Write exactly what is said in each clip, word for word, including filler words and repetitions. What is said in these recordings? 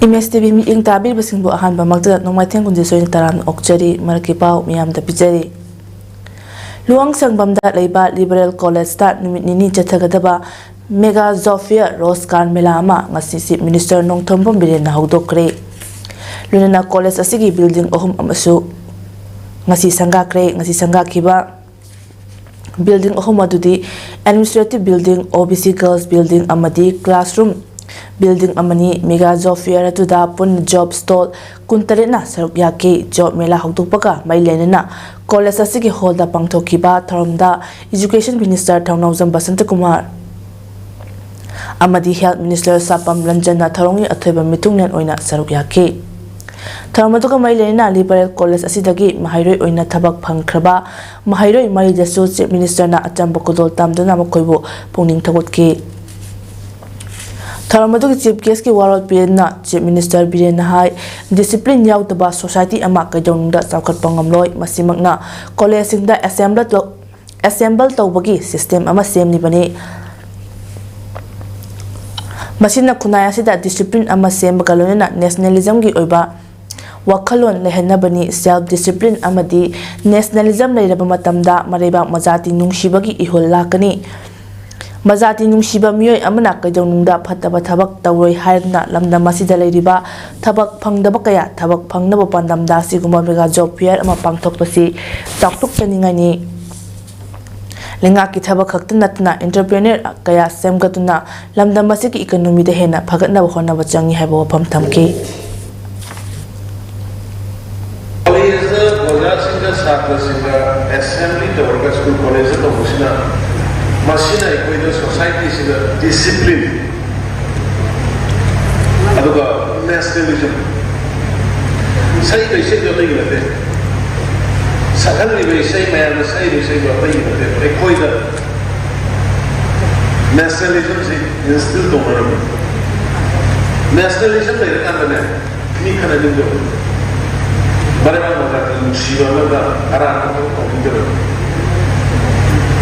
M ꯑꯦꯁ T V ꯃꯤꯠꯌꯦꯡ ꯇꯥꯕꯤꯔꯤꯕꯁꯤꯡꯕꯨ ꯑꯍꯥꯟꯕꯃꯛꯇ ꯅꯣꯡꯃꯥꯏꯊꯦꯝ ꯀꯨꯟꯖꯦꯁꯣꯏꯅ ꯇꯔꯥꯝꯅ ꯑꯣꯛꯆꯔꯤ꯫ ꯃꯔꯛꯀꯤ ꯄꯥꯎ ꯃꯤꯌꯥꯝꯗ ꯄꯤꯖꯔꯤ꯫ ꯂꯨꯋꯥꯡꯁꯪꯕꯝꯗ ꯂꯩꯕ ꯂꯤꯕꯔꯦꯜ ꯀꯣꯂꯦꯖꯇ ꯅꯨꯃꯤꯠ ꯅꯤꯅꯤ ꯆꯠꯊꯒꯗꯕ ꯃꯦꯒꯥ ꯖꯣꯕ ꯐꯤꯌꯔ ꯔꯣꯖꯒꯥꯔ ꯃꯦꯂꯥ ꯑꯃ ꯉꯁꯤ ꯆꯤꯐ ꯃꯤꯅꯤꯁꯇꯔ ꯅꯣꯡꯊꯣꯝꯕꯝ ꯕꯤꯔꯦꯟꯅ ꯍꯧꯗꯣꯛꯈ꯭ꯔꯦ꯫ ꯂꯣꯏꯅꯅ ꯀꯣꯂꯦꯖ ꯑꯁꯤꯒꯤ ꯕꯤꯜꯗꯤꯡ ꯑꯍꯨꯝ ꯑꯃꯁꯨ ꯉꯁꯤ ꯁꯪꯒꯥꯈ꯭ꯔꯦ꯫ ꯉꯁꯤ ꯁꯪꯒꯥꯈꯤꯕ ꯕꯤꯜꯗꯤꯡ ꯑꯍꯨꯝ ꯑꯗꯨꯗꯤ ꯑꯦꯗꯃꯤꯅꯤꯁꯇ꯭ꯔꯦꯇꯤꯚ ꯕꯤꯜꯗꯤꯡ, ꯑꯣ ꯕꯤ ꯁꯤ ꯒꯔꯜꯁ ꯕꯤꯜꯗꯤꯡ ꯑꯃꯗꯤ ꯀ꯭ꯂꯥꯁꯔꯨꯝ ꯕꯤꯜꯗꯤꯡ ꯑꯃꯅꯤ꯫ ꯃꯦꯒꯥ ꯖꯣꯕ ꯐꯤꯌꯔ ꯑꯗꯨꯗ ꯄꯨꯟꯅ ꯖꯣꯕ ꯁ꯭ꯇꯣꯜ ꯀꯨꯟꯇꯔꯦꯠꯅ ꯁꯔꯨꯛ ꯌꯥꯈꯤ꯫ ꯖꯣꯕ ꯃꯦꯂꯥ ꯍꯧꯗꯣꯛꯄꯒ ꯃꯔꯤ ꯂꯩꯅꯅ ꯀꯣꯂꯦꯖ ꯑꯁꯤꯒꯤ ꯍꯣꯜꯗ ꯄꯥꯡꯊꯣꯛꯈꯤꯕ ꯊꯧꯔꯝꯗ ꯏꯖꯨꯀꯦꯁꯟ ꯃꯤꯅꯤꯁꯇꯔ ꯊꯧꯅꯥꯎꯖꯝ ꯕꯁꯟꯇꯀꯨꯃꯥꯔ ꯑꯃꯗꯤ ꯍꯦꯜꯊ ꯃꯤꯅꯤꯁꯇꯔ ꯁꯥꯄꯝ ꯔꯟꯖꯟꯅ ꯊꯧꯔꯝꯒꯤ ꯑꯊꯣꯏꯕ ꯃꯤꯊꯨꯡꯂꯦꯟ ꯑꯣꯏꯅ ꯁꯔꯨꯛ ꯌꯥꯈꯤ꯫ ꯊꯧꯔꯝ ꯑꯗꯨꯒ ꯃꯔꯤ ꯂꯩꯅꯅ ꯂꯤꯕꯔꯦꯜ ꯀꯣꯂꯦꯖ ꯑꯁꯤꯗꯒꯤ ꯃꯍꯩꯔꯣꯏ ꯑꯣꯏꯅ ꯊꯕꯛ ꯐꯪꯈ꯭ꯔꯕ ꯃꯍꯩꯔꯣꯏ ꯃꯔꯤꯗꯁꯨ ꯆꯤꯐ ꯃꯤꯅꯤꯁꯇꯔꯅ ꯑꯆꯝꯕ ꯈꯨꯗꯣꯜ ꯇꯝꯗꯨꯅ ꯃꯈꯣꯏꯕꯨ ꯄꯨꯛꯅꯤꯡ ꯊꯧꯒꯠꯈꯤ꯫ ꯊꯧꯔꯝ ꯑꯗꯨꯒꯤ ꯆꯤꯐ ꯒꯦꯁꯀꯤ ꯋꯥꯔꯣꯜ ꯄꯤꯗꯨꯅ ꯆꯤꯐ ꯃꯤꯅꯤꯁꯇꯔ ꯕꯤꯔꯦꯟꯅ ꯍꯥꯏ, ꯗꯤꯁꯤꯄ꯭ꯂꯤꯟ ꯌꯥꯎꯗꯕ ꯁꯣꯁꯥꯏꯇꯤ ꯑꯃ ꯀꯩꯗꯧꯅꯨꯡꯗ ꯆꯥꯎꯈꯠꯄ ꯉꯝꯂꯣꯏ꯫ ꯃꯁꯤꯃꯛꯅ ꯀꯣꯂꯦꯖꯁꯤꯡꯗ ꯑꯦꯁꯦꯝꯕꯜ ꯇꯧ-, ꯑꯦꯁꯦꯝꯕꯜ ꯇꯧꯕꯒꯤ ꯁꯤꯁꯇꯦꯝ ꯑꯃ ꯁꯦꯝꯂꯤꯕꯅꯤ꯫ ꯃꯁꯤꯅ ꯈꯨꯟꯅꯥꯏ ꯑꯁꯤꯗ ꯗꯤꯁꯤꯄ꯭ꯂꯤꯟ ꯑꯃ ꯁꯦꯝꯕꯒ ꯂꯣꯏꯅꯅ ꯅꯦꯁꯅꯦꯂꯤꯖꯝꯒꯤ ꯑꯣꯏꯕ ꯋꯥꯈꯜꯂꯣꯟ ꯂꯩꯍꯟꯅꯕꯅꯤ꯫ ꯁꯦꯜꯐ ꯗꯤꯁꯤꯄ꯭ꯂꯤꯟ ꯑꯃꯗꯤ ꯅꯦꯁꯅꯦꯂꯤꯖꯝ ꯂꯩꯔꯕ ꯃꯇꯝꯗ ꯃꯔꯩꯕꯥꯛ ꯃꯖꯥꯇꯤ ꯅꯨꯡꯁꯤꯕꯒꯤ ꯏꯍꯨꯜ ꯂꯥꯛꯀꯅꯤ꯫ ꯃꯖꯥꯇꯤ ꯅꯨꯡꯁꯤꯕ ꯃꯤꯑꯣꯏ ꯑꯃꯅ ꯀꯩꯗꯧꯅꯨꯡꯗ ꯐꯠꯇꯕ ꯊꯕꯛ ꯇꯧꯔꯣꯏ ꯍꯥꯏꯗꯨꯅ ꯂꯝꯗꯝ ꯑꯁꯤꯗ ꯂꯩꯔꯤꯕ ꯊꯕꯛ ꯐꯪꯗꯕ ꯀꯌꯥ ꯊꯕꯛ ꯐꯪꯅꯕ ꯄꯥꯟꯗꯝꯗ ꯑꯁꯤꯒꯨꯝꯕ ꯃꯦꯒꯥ ꯖꯣꯕ ꯐꯤꯌꯔ ꯑꯃ ꯄꯥꯡꯊꯣꯛꯄꯁꯤ ꯆꯥꯎꯊꯣꯛꯆꯅꯤꯡꯉꯥꯏꯅꯤ꯫ ꯂꯩꯉꯥꯛꯀꯤ ꯊꯕꯛ ꯈꯛꯇ ꯅꯠꯇꯅ ꯑꯦꯟꯇꯔꯄ꯭ꯔꯦꯅꯔ ꯀꯌꯥ ꯁꯦꯝꯒꯠꯇꯨꯅ ꯂꯝꯗꯝ ꯑꯁꯤꯒꯤ ꯏꯀꯣꯅꯣꯃꯤꯗ ꯍꯦꯟꯅ ꯐꯒꯠꯅꯕ ꯍꯣꯠꯅꯕ ꯆꯪꯏ ꯍꯥꯏꯕ ꯋꯥꯐꯝ ꯊꯝꯈꯤ꯫ ꯀꯣꯂꯦꯖꯇ ꯑꯣꯖꯥꯁꯤꯡꯒ ꯁꯥꯇ꯭ꯔꯁꯤꯡꯒ ꯑꯦꯁꯦꯝꯕ꯭ꯂꯤ ꯇꯧꯔꯒ ꯁ꯭ꯀꯨꯜ ꯀꯣꯂꯦꯖꯇ ꯇꯧꯕꯁꯤꯅ, ꯃꯁꯤꯅ ꯑꯩꯈꯣꯏꯗ ꯁꯣꯁꯥꯏꯇꯤꯁꯤꯗ ꯗꯤꯁꯤꯄ꯭ꯂꯤꯟ, ꯑꯗꯨꯒ ꯅꯦꯁꯅꯦꯂꯤꯖꯝ, ꯁꯛꯏꯕ ꯏꯁꯩꯗꯣ ꯑꯇꯩꯒꯤ ꯅꯠꯇꯦ, ꯁꯛꯍꯜꯂꯤꯕ ꯏꯁꯩ, ꯃꯌꯥꯝꯅ ꯁꯛꯏꯕ ꯏꯁꯩꯗꯣ ꯑꯇꯩꯒꯤ ꯅꯠꯇꯦ, ꯑꯩꯈꯣꯏꯗ ꯅꯦꯁꯅꯦꯂꯤꯖꯝꯁꯤ ꯏꯟꯁꯇꯤꯜ ꯇꯧꯅꯔꯝꯃꯤ꯫ ꯅꯦꯁꯅꯦꯂꯤꯖꯝ ꯂꯩꯔꯀꯥꯟꯗꯅꯦ, ꯃꯤ ꯈꯠꯅꯅꯤꯡꯗꯕ, ꯃꯔꯩꯕꯥꯛ ꯃꯖꯥꯇꯤ ꯅꯨꯡꯁꯤꯕ ꯑꯃꯒ ꯑꯔꯥꯟꯕ ꯊꯕꯛ ꯇꯧꯅꯤꯡꯗꯕ,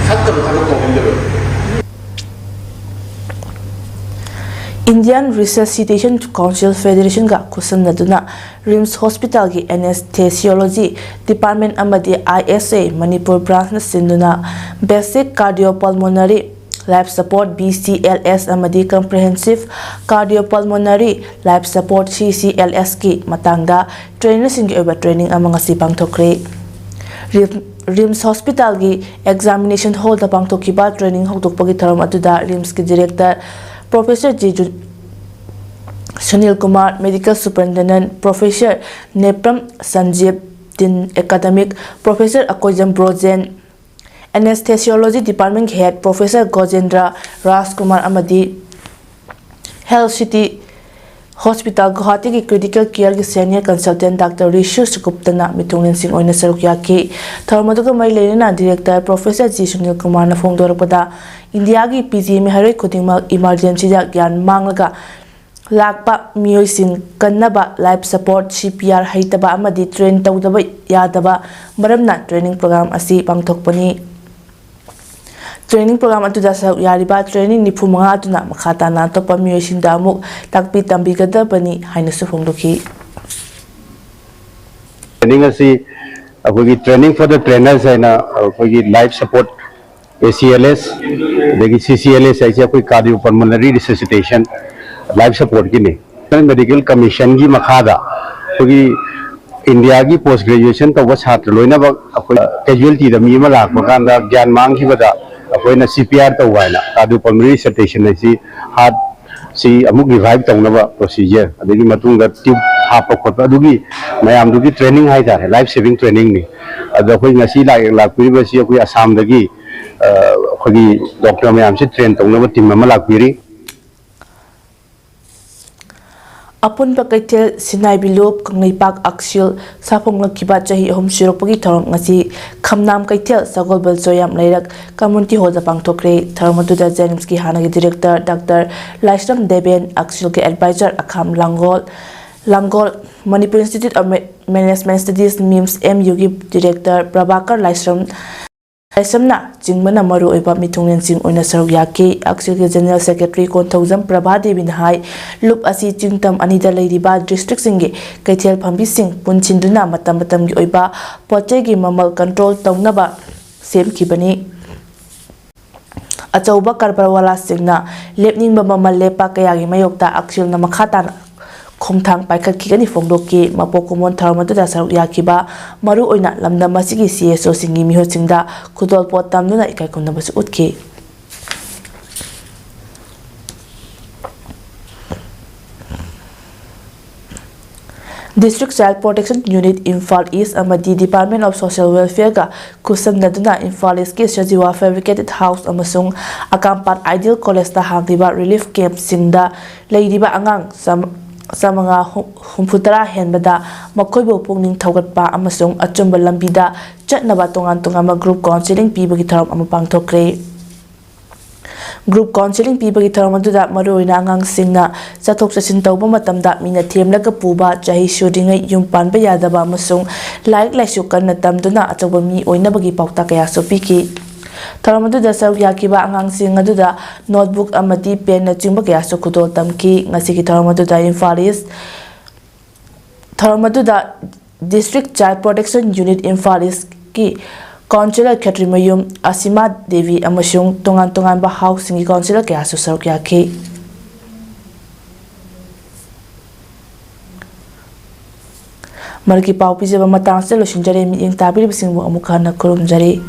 ꯐꯠꯇꯕ ꯊꯕꯛ ꯇꯧꯅꯤꯡꯗꯕ꯫ Indian Resuscitation Council Federationꯒ ꯈꯨꯠꯁꯝꯅꯗꯨꯅ ꯔꯤꯝꯁ ꯍꯣꯁꯄꯤꯇꯥꯜꯒꯤ ꯑꯦꯅꯦꯁꯊꯦꯁꯤꯌꯣꯂꯣꯖꯤ ꯗꯤꯄꯥꯔꯠꯃꯦꯟ ꯑꯃꯗꯤ ꯑꯥꯏ ꯑꯦꯁ ꯑꯦ ꯃꯅꯤꯄꯨꯔ ꯕ꯭ꯔꯥꯟꯁꯅ ꯁꯤꯟꯗꯨꯅ Basic Cardiopulmonary Life Support, B C L S, ꯑꯃꯗꯤ Comprehensive Cardiopulmonary Life Support, C C L S, ꯀꯤ ꯃꯇꯥꯡꯗ ꯇ꯭ꯔꯦꯅꯔꯁꯤꯡꯒꯤ ꯑꯣꯏꯕ ꯇ꯭ꯔꯦꯅꯤꯡ ꯑꯃ ꯉꯁꯤ ꯄꯥꯡꯊꯣꯛꯈ꯭ꯔꯦ꯫ ꯔꯤꯝ-, ꯔꯤꯝꯁ ꯍꯣꯁꯄꯤꯇꯥꯜꯒꯤ ꯑꯦꯛꯖꯥꯃꯤꯅꯦꯁꯟ ꯍꯣꯜꯗ ꯄꯥꯡꯊꯣꯛꯈꯤꯕ ꯇ꯭ꯔꯦꯅꯤꯡ ꯍꯧꯗꯣꯛꯄꯒꯤ ꯊꯧꯔꯝ ꯑꯗꯨꯗ ꯔꯤꯝꯁꯀꯤ ꯗꯤꯔꯦꯛꯇꯔ ꯄ꯭ꯔꯣꯐꯦꯁꯔ ꯖꯤ ꯖꯨ-, Sunil Kumar, medical superintendent professor Nepram Sanjeeb, dean academic professor Akoijam Brojen, anaesthesiology ꯗꯤꯄꯥꯔꯠꯃꯦꯟꯒꯤ ꯍꯦꯗ ꯄ꯭ꯔꯣꯐꯦꯁꯔ ꯒꯣꯖꯦꯟꯗ꯭ꯔ ꯔꯥꯖꯀꯨꯃꯥꯔ ꯑꯃꯗꯤ ꯍꯦꯜꯊ ꯁꯤꯇꯤ ꯍꯣꯁꯄꯤꯇꯥꯜ ꯒꯨꯋꯥꯍꯥꯇꯤꯒꯤ ꯀ꯭ꯔꯤꯇꯤꯀꯦꯜ ꯀꯤꯌꯔꯒꯤ ꯁꯦꯅꯤꯌꯔ ꯀꯟꯁꯜꯇꯦꯟꯠ ꯗꯥꯛꯇꯔ ꯔꯤꯁꯨ ꯁꯨꯒꯨꯞꯇꯅ ꯃꯤꯊꯨꯡꯂꯦꯟꯁꯤꯡ ꯑꯣꯏꯅ ꯁꯔꯨꯛ ꯌꯥꯈꯤ꯫ ꯊꯧꯔꯝ ꯑꯗꯨꯒ ꯃꯔꯤ ꯂꯩꯅꯅ ꯗꯤꯔꯦꯛꯇꯔ ꯄ꯭ꯔꯣꯐꯦꯁꯔ ꯖꯤ ꯁꯨꯅꯤꯜ ꯀꯨꯃꯥꯔꯅ ꯐꯣꯡꯗꯣꯔꯛꯄꯗ, ꯏꯟꯗꯤꯌꯥꯒꯤ ꯄꯤ ꯖꯤ ꯃꯤꯍꯩꯔꯣꯏ ꯈꯨꯗꯤꯡꯃꯛ ꯏꯃꯔꯖꯦꯟꯁꯤꯗ ꯒ꯭ꯌꯥꯟ ꯃꯥꯡꯂꯒ ꯂꯥꯛꯄ ꯃꯤꯑꯣꯏꯁꯤꯡ ꯀꯟꯅꯕ ꯂꯥꯏꯐ ꯁꯄꯣꯔꯠ, ꯁꯤ ꯄꯤ ꯑꯥꯔ, ꯍꯩꯇꯕ ꯑꯃꯗꯤ ꯇ꯭ꯔꯦꯟ ꯇꯧꯗꯕ ꯌꯥꯗꯕ ꯃꯔꯝꯅ ꯇ꯭ꯔꯦꯅꯤꯡ ꯄ꯭ꯔꯣꯒ꯭ꯔꯥꯝ ꯑꯁꯤ ꯄꯥꯡꯊꯣꯛꯄꯅꯤ꯫ ꯇ꯭ꯔꯦꯅꯤꯡ ꯄ꯭ꯔꯣꯒ꯭ꯔꯥꯝ ꯑꯗꯨꯗ ꯁꯔꯨꯛ ꯌꯥꯔꯤꯕ ꯇ꯭ꯔꯦꯅꯤ ꯅꯤꯐꯨ ꯃꯉꯥ ꯑꯗꯨꯅ ꯃꯈꯥ ꯇꯥꯅ ꯑꯇꯣꯞꯄ ꯃꯤꯑꯣꯏꯁꯤꯡꯗ ꯑꯃꯨꯛ ꯇꯥꯛꯄꯤ ꯇꯝꯕꯤꯒꯗꯕꯅꯤ ꯍꯥꯏꯅꯁꯨ ꯐꯣꯡꯗꯣꯛꯈꯤ꯫ ꯇ꯭ꯔꯦꯅꯤꯡ ꯑꯁꯤ ꯑꯩꯈꯣꯏꯒꯤ Training for the Trainers ꯍꯥꯏꯅ ꯑꯩꯈꯣꯏꯒꯤ ꯂꯥꯏꯐ ꯁꯄꯣꯔꯠ, ꯑꯦ ꯁꯤ ꯑꯦꯜ ꯑꯦꯁ, ꯑꯗꯒꯤ ꯁꯤ ꯁꯤ ꯑꯦꯜ ꯑꯦꯁ ꯍꯥꯏꯁꯦ ꯑꯩꯈꯣꯏ Cardiopulmonary Resuscitation, ꯂꯥꯏꯐ ꯁꯄꯣꯔꯠꯀꯤꯅꯤ꯫ ꯃꯦꯗꯤꯀꯦꯜ ꯀꯃꯤꯁꯟꯒꯤ ꯃꯈꯥꯗ ꯑꯩꯈꯣꯏꯒꯤ ꯏꯟꯗꯤꯌꯥꯒꯤ ꯄꯣꯁ ꯒ꯭ꯔꯦꯖꯨꯑꯦꯁꯟ ꯇꯧꯕ ꯁꯥꯇ꯭ꯔ ꯂꯣꯏꯅꯃꯛ ꯑꯩꯈꯣꯏ ꯀꯦꯖꯨꯋꯦꯜꯇꯤꯗ ꯃꯤ ꯑꯃ ꯂꯥꯛꯄ ꯀꯥꯟꯗ ꯒ꯭ꯌꯥꯟ ꯃꯥꯡꯈꯤꯕꯗ ꯑꯩꯈꯣꯏꯅ ꯁꯤ ꯄꯤ ꯑꯥꯔ ꯇꯧꯕ ꯍꯥꯏꯅ, Cardiopulmonary Resuscitation ꯍꯥꯏꯁꯤ ꯍꯥꯔꯠꯁꯤ ꯑꯃꯨꯛ ꯔꯤꯚꯥꯏꯚ ꯇꯧꯅꯕ ꯄ꯭ꯔꯣꯁꯤꯖꯔ, ꯑꯗꯒꯤ ꯃꯇꯨꯡꯗ ꯇ꯭ꯌꯨꯕ ꯍꯥꯞꯄ ꯈꯣꯠꯄ, ꯑꯗꯨꯒꯤ ꯃꯌꯥꯝꯗꯨꯒꯤ ꯇ꯭ꯔꯦꯅꯤꯡ ꯍꯥꯏꯇꯥꯔꯦ, ꯂꯥꯏꯐ ꯁꯦꯚꯤꯡ ꯇ꯭ꯔꯦꯅꯤꯡꯅꯤ꯫ ꯑꯗꯣ ꯑꯩꯈꯣꯏ ꯉꯁꯤ ꯂꯥꯛ-, ꯂꯥꯛꯄꯤꯔꯤꯕꯁꯤ ꯑꯩꯈꯣꯏ ꯑꯁꯥꯝꯗꯒꯤ, ꯑ, ꯑꯩꯈꯣꯏꯒꯤ ꯗꯣꯛꯇꯔ ꯃꯌꯥꯝꯁꯤ ꯇ꯭ꯔꯦꯟ ꯇꯧꯅꯕ ꯇꯤꯝ ꯑꯃ ꯂꯥꯛꯄꯤꯔꯤ꯫ ꯑꯄꯨꯟꯕ ꯀꯩꯊꯦꯜ ꯁꯤꯟꯅꯥꯏꯕꯤ ꯂꯨꯞ ꯀꯪꯂꯩꯄꯥꯛ ꯑꯛꯁꯤꯜ ꯁꯥꯐꯣꯡꯂꯛꯈꯤꯕ ꯆꯍꯤ ꯑꯍꯨꯝ ꯁꯨꯔꯛꯄꯒꯤ ꯊꯧꯔꯝ ꯉꯁꯤ ꯈꯝꯅꯥꯝ ꯀꯩꯊꯦꯜ ꯁꯒꯣꯜꯕꯜ ꯆꯣꯌꯥꯝ ꯂꯩꯔꯛ ꯀꯝꯃ꯭ꯌꯨꯅꯤꯇꯤ ꯍꯣꯜꯗ ꯄꯥꯡꯊꯣꯛꯈ꯭ꯔꯦ꯫ ꯊꯧꯔꯝ ꯑꯗꯨꯗ ꯖꯦꯅꯤꯝꯁꯀꯤ ꯍꯥꯟꯅꯒꯤ ꯗꯤꯔꯦꯛꯇꯔ ꯗꯥꯛꯇꯔ ꯂꯥꯏꯁ꯭ꯔꯝ ꯗꯦꯕꯦꯟ, ꯑꯛꯁꯤꯜꯒꯤ advisor Akham Langol, Langol, Manipur institute of ꯃꯦ-, ꯃꯦꯅꯦꯖꯃꯦꯟ ꯁ꯭ꯇꯗꯤꯁ, ꯃꯤꯝꯁ, ꯑꯦꯝ ꯌꯨꯒꯤ ꯗꯤꯔꯦꯛꯇꯔ ꯄ꯭ꯔꯚꯥꯀꯔ ꯂꯥꯏꯁ꯭ꯔꯝ, ꯂꯥꯏꯁ꯭ꯔꯝꯅ ꯆꯤꯡꯕꯅ ꯃꯔꯨꯑꯣꯏꯕ ꯃꯤꯊꯨꯡꯂꯦꯟꯁꯤꯡ ꯑꯣꯏꯅ ꯁꯔꯨꯛ ꯌꯥꯈꯤ꯫ ꯑꯛꯁꯤꯜꯒꯤ General Secretary ꯀꯣꯟꯊꯧꯖꯝ ꯄ꯭ꯔꯚꯥ ꯗꯦꯕꯤꯅ ꯍꯥꯏ, ꯂꯨꯞ ꯑꯁꯤ ꯆꯤꯡꯇꯝ ꯑꯅꯤꯗ ꯂꯩꯔꯤꯕ districtꯁꯤꯡꯒꯤ ꯀꯩꯊꯦꯜ ꯐꯝꯕꯤꯁꯤꯡ ꯄꯨꯟꯁꯤꯟꯗꯨꯅ ꯃꯇꯝ ꯃꯇꯝꯒꯤ ꯑꯣꯏꯕ ꯄꯣꯠ ꯆꯩꯒꯤ ꯃꯃꯜ control ꯇꯧꯅꯕ ꯁꯦꯝꯈꯤꯕꯅꯤ꯫ ꯑꯆꯧꯕ ꯀꯔꯕꯥꯔꯋꯥꯂꯥꯁꯤꯡꯅ ꯂꯦꯞꯅꯤꯡꯕ ꯃꯃꯜ ꯂꯦꯞꯄ ꯀꯌꯥꯒꯤ ꯃꯥꯌꯣꯛꯇ ꯑꯛꯁꯤꯜꯅ ꯃꯈꯥ ꯇꯥꯅ ꯈꯣꯡꯊꯥꯡ ꯄꯥꯏꯈꯠꯈꯤꯒꯅꯤ ꯐꯣꯡꯗꯣꯛꯈꯤ꯫ ꯃꯄꯣꯛ ꯀꯨꯝꯑꯣꯟ ꯊꯧꯔꯝ ꯑꯗꯨꯗ ꯁꯔꯨꯛ ꯌꯥꯈꯤꯕ ꯃꯔꯨꯑꯣꯏꯅ ꯂꯝꯗꯝ ꯑꯁꯤꯒꯤ CSOꯁꯤꯡꯒꯤ ꯃꯤꯍꯨꯠꯁꯤꯡꯗ ꯈꯨꯗꯣꯜꯄꯣꯠ ꯇꯝꯗꯨꯅ ꯏꯀꯥꯏ ꯈꯨꯝꯅꯕꯁꯨ ꯎꯠꯈꯤ꯫ District Child Protection Unit Imphal ꯏꯁ ꯑꯃꯗꯤ Department of Social Welfareꯒ ꯈꯨꯠꯁꯝꯅꯗꯨꯅ ꯏꯝꯐꯥꯜ ꯏꯁꯀꯤ ꯁꯖꯤꯋꯥ Fabricated House ꯑꯃꯁꯨꯡ ꯑꯀꯥꯝꯄꯥꯠ Ideal Collegeꯇ ꯍꯥꯡꯂꯤꯕ relief campꯁꯤꯡꯗ ꯂꯩꯔꯤꯕ ꯑꯉꯥꯡ ꯆꯥꯝ-, ꯆꯥꯃꯉꯥ ꯍꯨꯝꯐꯨꯇꯔꯥ ꯍꯦꯟꯕꯗ ꯃꯈꯣꯏꯕꯨ ꯄꯨꯛꯅꯤꯡ ꯊꯧꯒꯠꯄ ꯑꯃꯁꯨꯡ ꯑꯆꯨꯝꯕ ꯂꯝꯕꯤꯗ ꯆꯠꯅꯕ ꯇꯣꯉꯥꯟ ꯇꯣꯉꯥꯟꯕ group counseling ꯄꯤꯕꯒꯤ ꯊꯧꯔꯝ ꯑꯃ ꯄꯥꯡꯊꯣꯛꯈ꯭ꯔꯦ꯫ Group counseling ꯄꯤꯕꯒꯤ ꯊꯧꯔꯝ ꯑꯗꯨꯗ ꯃꯔꯨꯑꯣꯏꯅ ꯑꯉꯥꯡꯁꯤꯡꯅ ꯆꯠꯊꯣꯛ ꯆꯠꯁꯤꯟ ꯇꯧꯕ ꯃꯇꯝꯗ ꯃꯤꯅ ꯊꯦꯝꯂꯒ ꯄꯨꯕ, ꯆꯍꯤ ꯁꯨꯗ꯭ꯔꯤꯉꯩ ꯌꯨꯝ ꯄꯥꯟꯕ ꯌꯥꯗꯕ ꯑꯃꯁꯨꯡ ꯂꯥꯏꯔꯤꯛ ꯂꯥꯏꯁꯨ ꯀꯟꯅ ꯇꯝꯗꯨꯅ ꯑꯆꯧꯕ ꯃꯤ ꯑꯣꯏꯅꯕꯒꯤ ꯄꯥꯎꯇꯥꯛ ꯀꯌꯥꯁꯨ ꯄꯤꯈꯤ꯫ ꯊꯧꯔꯝ ꯑꯗꯨꯗ ꯁꯔꯨꯛ ꯌꯥꯈꯤꯕ ꯑꯉꯥꯡꯁꯤꯡ ꯑꯗꯨꯗ notebook ꯑꯃꯗꯤ penꯅꯆꯤꯡꯕ ꯀꯌꯥꯁꯨ ꯈꯨꯗꯣꯜ ꯇꯝꯈꯤ꯫ ꯉꯁꯤꯒꯤ ꯊꯧꯔꯝ ꯑꯗꯨꯗ ꯏꯝꯐꯥꯜ ꯏꯁ ꯊꯧꯔꯝ ꯑꯗꯨꯗ District Child Protection Unit Imphal ꯏꯁꯀꯤ Councillor ꯈꯦꯇ꯭ꯔꯤꯃꯌꯨꯝ ꯑꯁꯤꯃꯥ ꯗꯦꯕꯤ ꯑꯃꯁꯨꯡ ꯇꯣꯉꯥꯟ ꯇꯣꯉꯥꯟꯕ ꯍꯥꯎꯁꯁꯤꯡꯒꯤ councillor ꯀꯌꯥꯁꯨ ꯁꯔꯨꯛ ꯌꯥꯈꯤ꯫ ꯃꯔꯛꯀꯤ ꯄꯥꯎ ꯄꯤꯖꯕ ꯃꯇꯥꯡꯁꯤꯗ ꯂꯣꯏꯁꯤꯟꯖꯔꯦ꯫ ꯃꯤꯠꯌꯦꯡ ꯇꯥꯕꯤꯔꯤꯕꯁꯤꯡꯕꯨ ꯑꯃꯨꯛ ꯍꯟꯅ ꯈꯨꯔꯨꯝꯖꯔꯤ꯫